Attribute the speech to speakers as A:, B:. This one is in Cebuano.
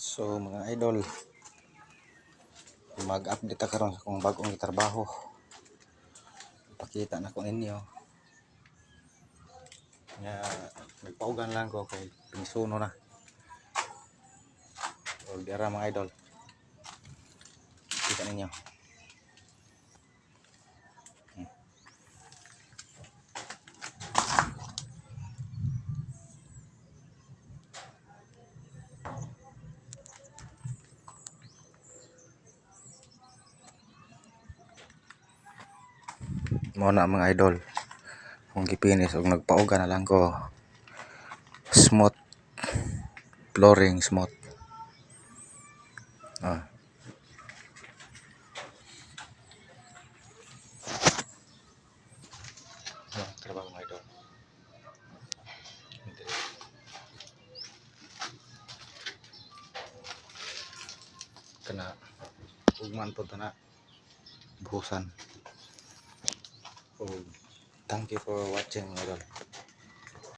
A: So mga idol, mag-update ta karon sa akong bag-ong trabaho. Ipakita nako ninyo. Nga nagpaugan lang ko kay pingsuno na. O dira, mga idol. Kita ninyo. Mao na, mga idol. Akong gipinis og nagpauga na lang ko. Smooth flooring, smooth. Ah. Ah, trabaho, mga idol. Diri. Kana ugman po to na buhusan. Og thank you for watching, mga idol.